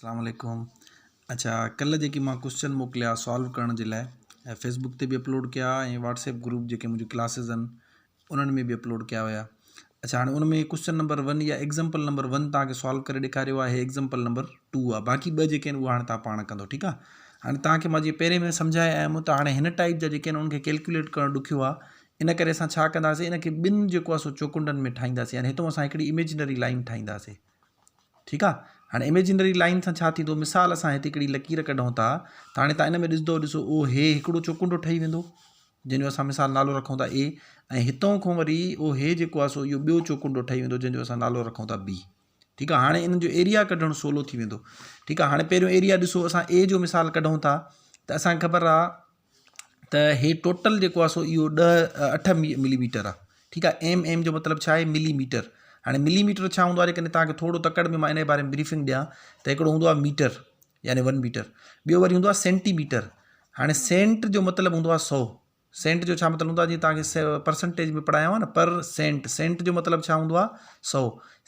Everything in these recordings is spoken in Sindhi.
اسلام عليڪم اڇا ڪلهه جيڪي مان ڪوشچن موڪليا سالو ڪرڻ جي لاء ۽ فيسبوڪ تي به اپلوڊ ڪيا ۽ واٽس ايپ گروپ جيڪي منهنجون ڪلاسز آهن انهن ۾ به اپلوڊ ڪيا هيا اڇا هاڻي ان ۾ ڪوشچن نمبر ون يا ايگزامپل نمبر ون توهان کي سالو ڪري ڏيکاريو آهي ايگزامپل نمبر ٽو آهي باقي ٻه جيڪي آهن اهي هاڻي توهان پاڻ ڪندو ٺيڪ آهي هاڻي توهان کي مان جيئن پهرين ۾ سمجهائي آيم ته هاڻي هن ٽائپ جا جيڪي آهن انهن کي ڪيلڪوليٽ ڪرڻ ڏکيو آهي ان ڪري اسان ڇا ڪنداسين ان کي ٻن جيڪو آهي سو چوڪنڊن ۾ ٺاهينداسين يعني هتو اسان هڪڙي اميجنري لائن ٺاهينداسين ٺيڪ آ هاڻي اميجنري لائين سان ڇا ٿيندو مثال اسان هتي هڪڙي لڪير ڪڍون ٿا ته هاڻي تان ان ۾ ڏسندو ڏسو او هي هڪڙو چوڪنڊو ٺهي ويندو جنهن جو اسان مثال نالو رکون ٿا اي ۽ هتون کان وري او هي جيڪو آ سو اهو ٻيو چوڪنڊو ٺهي ويندو جنهن جو اسان نالو رکون ٿا بي ٺيڪ آ هاڻي ان جو ايريا ڪڍڻ سولو ٿي ويندو ٺيڪ آ هاڻي پهريون ايريا ڏسو اسان اي جو مثال ڪڍون ٿا ته اسان کي خبر آ ته هي ٽوٽل جيڪو آهي سو اهو ڏهه اٺ ملي ميٽر آهي ٺيڪ آهي ايم ايم جو مطلب ڇا آهي ملي ميٽر هاڻي ملي ميٽر ڇا هوندو آهي جيڪڏهن توهان کي ٿورو تڪڙ ۾ مان ان جي باري ۾ بريفنگ ڏيان ته هڪڙو هوندو آهي ميٽر يعني ون ميٽر ٻيو وري هوندو آهي سينٽي ميٽر هاڻي سينٽ جو مطلب هوندو آهي سو سينٽ جو ڇا مطلب هوندو آهي جيئن توهان کي پرسنٽيج ۾ پڙهايو آهي نه پر سينٽ سينٽ جو مطلب ڇا هوندو آهي سو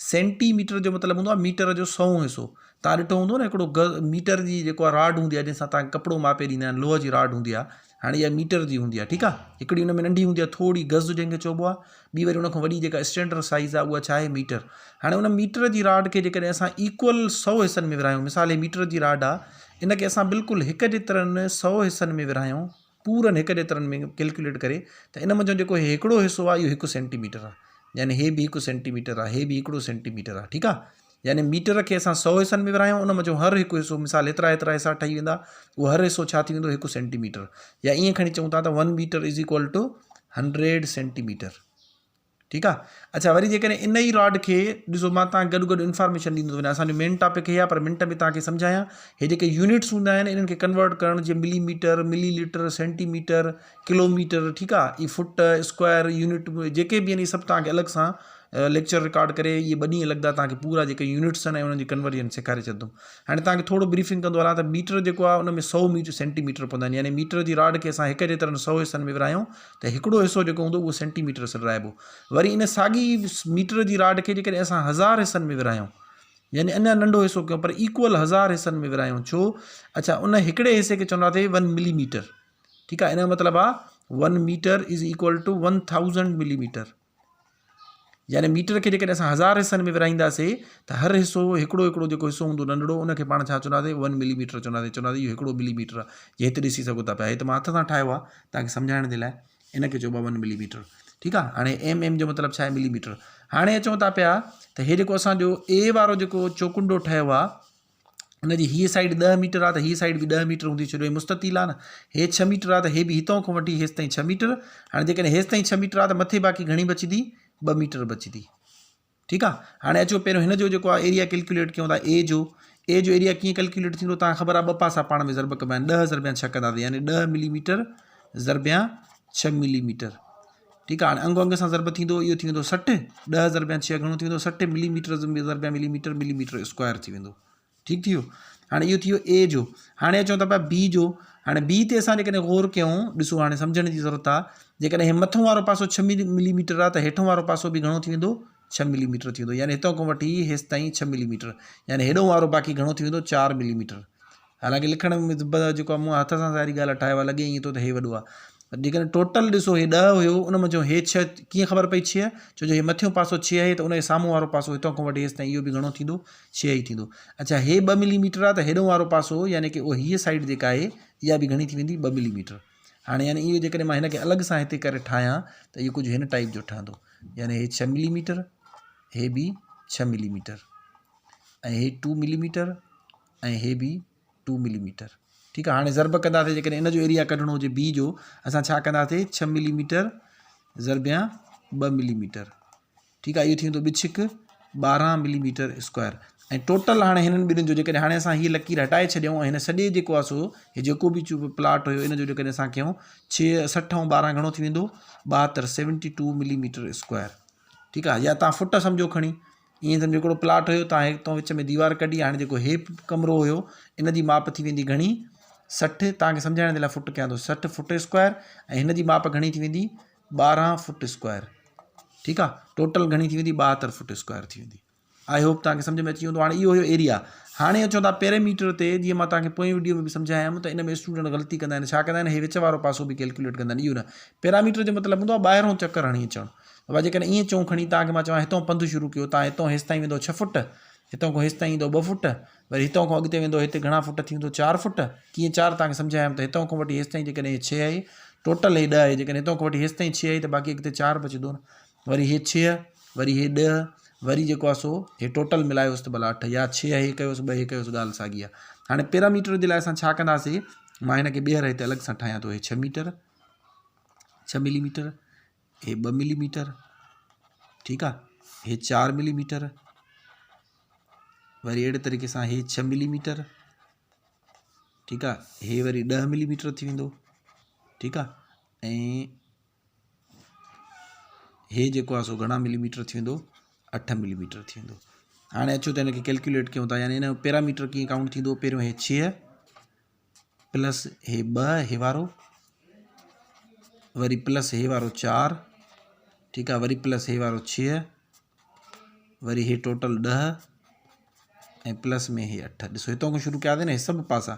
سينٽي ميٽر جو مطلب هوندو آهي ميٽر جو سئون حصو توهان ڏٺو هوندو نه هڪڙو گز ميٽر جي جيڪو آهي راڊ هوندي آهي جنهن سان توهان ڪپڙو ماپي ڏيندا آهن لوهه جي راڊ هوندي آهي هاڻي اها ميٽر جي هوندي آهي ٺيڪ آهي هڪڙي ان ۾ ننڍي هوندي آهي ٿوري گز جنهن کي چئبو آهي ٻي وري ان کان وڏي جيڪا اسٽينڊرڊ سائيز آهي اها ڇا آهي ميٽر هاڻي ان ميٽر جي راڊ کي جيڪڏهن اسان ايڪول سو حصن ۾ ورهايون مثال هي ميٽر جي راڊ آهي ان کي اسان بلڪل هڪ جيترن سو حصن ۾ ورهايون پورن هڪ جيترن ۾ ڪيلڪيوليٽ ڪري ته ان منجهان جيڪو هي هڪڙو حصو آهي اهو هڪ سينٽي ميٽر آهي يعني هي به هڪ سينٽي ميٽر آهي هي به هڪڙو سينٽي ميٽر آهي ٺيڪ آهي يعني ميٽر کي اسان سو حصن ۾ ورهايون ان منجهون هر هڪ حصو مثال هيترا هيترا حصا ٺهي ويندا اهو هر حصو ڇا ٿي ويندو هڪ سينٽي ميٽر يا ائين کڻي چئون ٿا ته one metre is equal to hundred centimetre ٺيڪ آ اڇا وري جيڪڏهن ان ئي راڊ کي ڏسو مان تان گڏ گڏ انفارميشن ڏيندو وڃان اسان جو مين ٽاپڪ هي آ پر منٽ ۾ تان کي سمجهايان هي جيڪي يونٽس هوندا آهن انهن کي ڪنورٽ ڪرڻ جي millimetre millilitre centimetre kilometre ٺيڪ آ هي فٽ اسڪوائر يونٽ جيڪي به آهن هي سڀ تان کي الڳ سان ليڪچر رڪارڊ ڪري اهي ٻه ڏينهن لڳندا توهان کي پورا جيڪي يونٽس آهن ۽ انهن جي ڪنورجن سيکاري ڇڏندم هاڻي توهان کي ٿورو بريفنگ ڪندو هلان ته ميٽر جيڪو آهي ان ۾ سو ميٽر سينٽي ميٽر پوندا آهن يعني ميٽر جي راڊ کي اسان هڪ جيترن سو حصن ۾ ورهايون ته هڪڙو حصو جيڪو هوندو اهو سينٽي ميٽر سڏرائبو وري ان ساڳي ميٽر جي راڊ کي جيڪڏهن اسان هزار حصن ۾ ورهايون يعني اڃا ننڍو حصو ڪيون پر ايڪول هزار حصن ۾ ورهايون ڇو اڇا ان هڪڙي حصي کي چونداسي ون ملي ميٽر ٺيڪ آهي ان جو مطلب آهي one metre is equal to one thousand millimetre يعني ميٽر کي جيڪڏهن اسان هزار حصن ۾ ورهائينداسي ته هر حصو هڪڙو هڪڙو جيڪو حصو هوندو ننڍڙو ان کي پاڻ ڇا چونداسي ون ملي ميٽر چونداسي چونداسي اهو هڪڙو ملي ميٽر آهي جي هت ڏسي سگهو ٿا پيا هي ته مان هٿ سان ٺاهيو آهي توهان کي سمجهائڻ جي لاء ان کي چئبو آهي ون ملي ميٽر ٺيڪ آهي هاڻي ايم ايم جو مطلب ڇا آهي ملي ميٽر هاڻي اچون ٿا پيا ته هي جيڪو اسانجو اي وارو جيڪو چوڪنڊو ٺهيو آهي ان جي هيء سائيڊ ڏهه ميٽر آهي ته هيء سائيڊ به ڏهه ميٽر هوندي ڇو جو هي مستطيل آهي نه. هي ڇهه ميٽر آهي ته هي به هتان کان وٺي هيستائين ڇهه ميٽر. هاڻي جيڪڏهن هيستائين ڇهه ميٽر آهي ته مٿي باقي گهڻي بچندي؟ ٻه ميٽر بچندي. ٺيڪ آهي. هاڻي اچو پهريون هن جو جيڪو آهي ايريا ڪيلڪيوليٽ ڪيون ٿا اي جو. اي جو ايريا ڪيئن ڪيلڪيوليٽ ٿيندو توهان کي خبر آهي ٻه پاسا پاڻ ۾ ضرب ڪبا آهن ڏهه ضربيان ڇهه ڪنداسين يعني ڏهه ملي ميٽر ضربيان ڇهه ملي ميٽر. ٺيڪ آهي هاڻي انگ انگ سان ضرب ٿيندو اهو ٿي ويندو 60 ڏهه ضربيان ڇهه گهڻو ٿي ويندو 60 ملي ميٽر ضربيان ملي ميٽر ملي ميٽر اسڪوائر ٿي ويندو ٺيڪ ٿي ويو هاڻي اهو ٿي ويو اي جو هاڻي اچون ٿا پيا بي جو هاڻي بي تي اسان جيڪڏهن غور ڪيون ڏسو هاڻي سمجهڻ جي ضرورت آهي جيڪڏهن هي مٿون وارو پاسو ڇهه ملي ميٽر آهي ته هيٺون وارو پاسو به گهڻو ٿي ويندو ڇهه ملي ميٽر ٿي ويندو يعني هتان کان وٺي هيس تائين ڇهه ملي ميٽر يعني هيڏو وارو باقي گهڻو ٿي ويندو چار ملي ميٽر حالانڪه لکڻ ۾ جيڪو آهي مون هٿ سان ساري ڳالهه ٺاهيو آهي لڳي ائين ٿو ته هي وڏو آهي پر جيڪڏهن ٽوٽل ڏسو هي ڏهه هيو ان منجهون هي ڇهه ڪيئن خبر پئي ڇهه ڇو جو هي مٿيون پاسو ڇهه آهي ته ان جي سامهون وارو پاسو هتان کان وٺي هيستائين اهو به گهڻو ٿيندو ڇهه ئي ٿيندو اڇا هي ٻه ملي ميٽر آهي ته هيڏو وارو پاسو يعني ڪي اهو هيء سائيڊ جيڪا آهي اها به گهڻي ٿي ويندي ٻه ملي ميٽر هاڻي يعني اهو جيڪڏهن مان هن کي الڳ سان هتي ڪري ٺاهيان ته اهو ڪجهه هن ٽائيپ جو ٺهندو يعني هي ڇهه ملي ميٽر هي به ڇهه ملي ميٽر ۽ هي ٽو ملي ميٽر ۽ هي به ٽو ملي ميٽر ٺيڪ آهي هاڻي ضرب ڪنداسين جيڪڏهن ان جو ايريا ڪڍڻو هجي بي جو اسان ڇا ڪنداسين ڇهه ملي ميٽر ضربيان ٻه ملي ميٽر ٺيڪ آهي اهو ٿي ويندو ٻه ڇڪ ٻارهن ملي ميٽر اسڪوائر ۽ ٽوٽل هاڻي هنن ٻنهن جو جيڪڏهن هاڻي اسان هي لڪير هٽائي ڇڏيون ۽ هن سڄي جيڪو آهي سو هي جيڪو به پلاٽ هيو ان جو جيڪڏهن اسان ڪيون ڇهه سٺ ۽ ٻارهن گهڻو ٿي ويندو ٻاهتر سيونٽي ٽو ملي ميٽر اسڪوائر ٺيڪ آهي يا تان فٽ سمجهو کڻي ائين سمجهو هڪڙو پلاٽ هيو تان هتان وچ ۾ ديوار ڪڍي هاڻي جيڪو هي ڪمرو هيو ان جي ماپ ٿي ويندي گهڻي 60 تان کي سمجهائڻ جي لاء فٽ ڪيان ٿو 60 فٽ اسڪوائر ۽ هن جي ماپ گهڻي ٿي ويندي 12 فٽ اسڪوائر ٺيڪ آ ٽوٽل گهڻي ٿي ويندي 72 فٽ اسڪوائر ٿي ويندي. I hope توهان کي سمجهه ۾ اچي ويندو هاڻي اهو هيو ايريا هاڻي اچون ٿا پيريميٽر تي جيئن مان توهان کي پوئين وڊيو ۾ به سمجهايم ته ان ۾ اسٽوڊنٽ غلطي ڪندا آهن ڇا ڪندا آهن هي وچ وارو پاسو به ڪيلڪيوليٽ ڪندا آهن اهو نه پيراميٽر جو مطلب هوندو آهي ٻاهرون چڪر هڻي اچڻ بابا جيڪڏهن ائين چئون کڻي توهان کي مان چوان هتان پنڌ شروع ڪيو توهان هتان هيستائين ويندو ڇهه فٽ هتان کان هيستائين ايندو ٻه فٽ وري هتان کان اڳتي ويندو هتي گهڻا فٽ ٿي ويندو چار فٽ ڪيئن چار توهان کي سمجهايم ته هتان کان وٺي هيستائين جيڪڏهن هي ڇهه آهي ٽوٽل هي ڏهه آهي جيڪڏهن هتان کان وٺي هيستائين ڇهه آهي ته باقي اڳتي چار بچندو نه وري هي ڇهه وري هي ڏهه وري جيڪو آهي سو هي ٽوٽل ملايوس ته ڀلا اٺ يا ڇهه هي ڪيوس ٻه هي ڪيوس ڳالهه ساڳي آهي هاڻي پيراميٽر جي لاء اسان ڇا ڪنداسي مان هن کي ٻيهر هتي الڳ سان ٺاهيان ٿو هي ڇهه ميٽر ڇهه ملي ميٽر هي ٻه ملي ميٽر ٺيڪ آهي هي چار ملي ميٽر وري اهڙي طريقي سان هي ڇهه ملي ميٽر ٺيڪ آهي هي وري ڏهه ملي ميٽر ٿي ويندو ٺيڪ آهي ۽ هي جيڪو آهي سو گهڻا ملي ميٽر ٿي ويندو اٺ ملي ميٽر ٿي ويندو هاڻي اچو ته هن کي ڪيلڪوليٽ ڪيون ٿا يعني هن جو پيراميٽر ڪيئن ڪائونٽ ٿيندو پهريون هي ڇهه پلس هي ٻه هي وارو وري پلس هي وارو چار ٺيڪ آهي وري پلس هي وارو ڇهه وري هي ٽوٽل ڏهه ۽ پلس ۾ هي اٺ ڏسو هتان کان شروع ڪياسين نه هي سڀ پاسا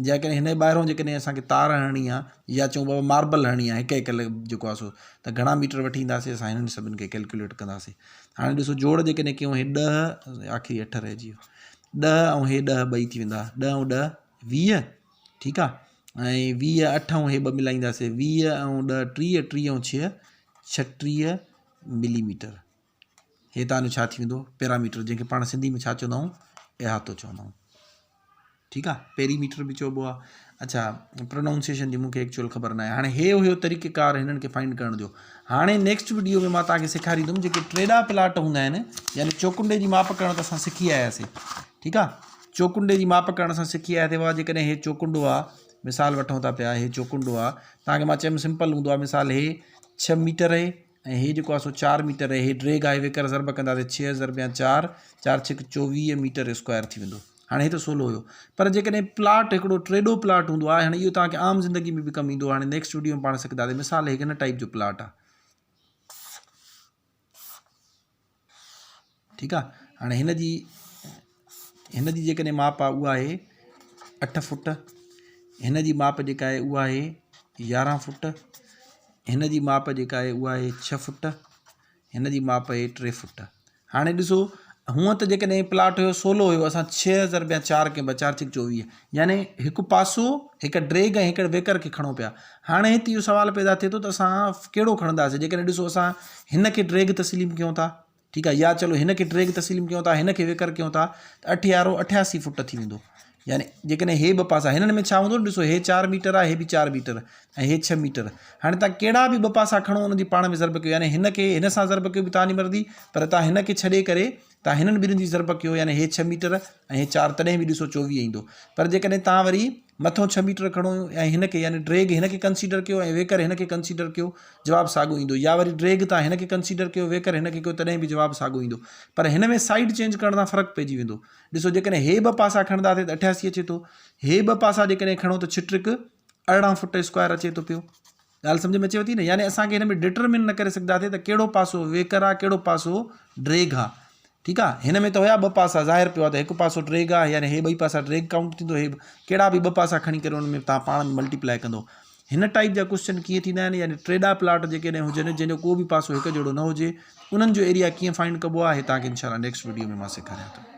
جيڪڏهن هن جي ٻاهرون جيڪڏهن اسانکي تار هڻڻي آهي يا چئون بابا ماربل هڻڻي آهي هڪ هڪ جيڪو آهي سو ته گهڻا ميٽر وٺي اينداسين اسان هنن سڀن کي ڪيلڪوليٽ ڪنداسين هاڻي ڏسو جوڙ جيڪڏهن ڪيون هي ڏهه آخري اٺ رهجي ويو ڏهه ۽ هي ڏهه ٻئي ٿي ويندا ڏهه ۽ ڏهه 20 ٺيڪ آ ۽ 20 اٺ ۽ هي ٻه ملائينداسين 20 ۽ 10 30 30 ۽ 6 36 ملي ميٽر هي تان جو ڇا ٿي ويندو پيراميٽر جنهن کي پاڻ سنڌي ۾ ڇا چوندا آهيون احاطو چوندا آهيون ٺيڪ آ پيريميٽر به چئبو آ اڇا پرونائونسيشن جي مونکي ايڪچوئل خبر ناهي هاڻي هي هيو طريقه ڪار هنن کي فائنڊ ڪرڻ جو هاڻي نيڪسٽ وڊيو ۾ مان توهان کي سيکاريندم جيڪي ٽيڏا پلاٽ هوندا آهن يعني چوڪنڊي جي ماپ ڪرڻ ته اسان سکي آياسي ٺيڪ آ چوڪنڊي جي ماپ ڪرڻ اسان سکي آياسي بابا جيڪڏهن هي چوڪنڊو آ مثال وٺون ٿا پيا هي چوڪنڊو آ توهان کي مان چيم سمپل هوندو آ مثال هي ڇهه ميٽر اهي ۽ هي جيڪو آ سو چار ميٽر اهي هي ڊريگ آهي ويڪر ضرب ڪنداسي ڇهه ضرب يا چار چار ڇڪ 24 ميٽر اسڪوائر ٿي ويندو هاڻي هي ته سولو هيو پر جيڪڏهن پلاٽ هڪڙو ٽيڏو پلاٽ هوندو آهي هاڻي اهو توهان کي عام زندگي ۾ به ڪم ايندو هاڻي نيڪسٽ وڊيو ۾ پاڻ سکنداسي مثال هي هن ٽائپ جو پلاٽ آ ٺيڪ آ هاڻي هن جي هن جي جيڪڏهن ماپ آ اها آهي اٺ فوٽ هن جي ماپ جيڪا آهي اها آهي يارهن فوٽ هن جي ماپ جيڪا آهي اها آهي ڇهه فوٽ هن جي ماپ آهي ٽي فوٽ هاڻي ڏسو هونء ته جيڪڏهن پلاٽ هيو سولو هيو اسان ڇهه ضرب يا چار ڪيون ٻه چار ڇڪ 24 يعني هڪ پاسو هڪ ڊريگ ۽ هڪ ويڪر کي کڻو پيا هاڻي هت اهو سوال پيدا ٿئي ٿو ته اسان ڪهڙو کڻنداسين جيڪڏهن ڏسو اسان هن کي ڊريگ تسليم ڪيون ٿا ٺيڪ آهي يا چلو هن کي ڊريگ تسليم ڪيون ٿا هن کي ويڪر ڪيون ٿا ته اٺ يارو 88 فوٽ ٿي ويندو يعني جيڪڏهن هي ٻه پاسا هنن ۾ ڇا هوندو ڏسو هي چار ميٽر آهي هي به چار ميٽر ۽ هي ڇهه ميٽر هاڻي تان ڪهڙا به ٻه پاسا کڻو ان جي پاڻ ۾ ضرب ڪيو يعني هن کي هن سان ضرب ڪيو به تان جي مرضي پر تان هن کي ڇڏي ڪري تان هنن ٻنهي جي ضرب ڪيو يعني هي ڇهه ميٽر ۽ هي چار تڏهن به ڏسو 24 ايندو پر جيڪڏهن تان وري مٿو ڇهه ميٽر کڻو ۽ هن کي يعني ڊريگ هن کي ڪنسيڊر ڪيو ۽ ويڪر هن کي ڪنسيڊر ڪيو جواب ساڳيو ايندو يا وري ڊريگ تان هن کي ڪنسيڊر ڪيو ويڪر هن کي ڪيو تڏهن به جواب ساڳيو ايندو پر هن ۾ سائيڊ چينج ڪرڻ سان فرق پئجي ويندو ڏسو جيڪڏهن هي ٻه پاسا کڻنداسين ته 88 اچي ٿو هي ٻه پاسا جيڪڏهن کڻو ته ڇهه ٽرڪ 18 فٽ اسڪوائر اچي ٿو پيو ڳالهه سمجهه ۾ اچيو ٿي نه يعني اسان کي هن ۾ ڊٽرمن نه ڪري سگهنداسين ته ڪهڙو پاسو ويڪر آ ڪهڙو پاسو ڊريگ آ ٺيڪ آ هن ۾ ته هيا ٻه پاسا ظاهر پيو آ ته هڪ پاسو ڊريگ آ يعني هي ٻئي پاسا ڊريگ ڪائونٽ ٿيندو هي ڪهڙا به ٻه پاسا کڻي ڪري ان ۾ تان پاڻ ۾ ملٽيپلائي ڪندو هن ٽائپ جا ڪوشچن ڪيئن ٿيندا آهن يعني ٽيڏا پلاٽ جيڪڏهن هجن جنهن جو ڪو به پاسو هڪ جهڙو نه هجي انهن جو ايريا ڪيئن فائنڊ ڪبو آ هي تان کي انشاء الله نيڪسٽ وڊيو ۾ مان سيکاريان ٿو.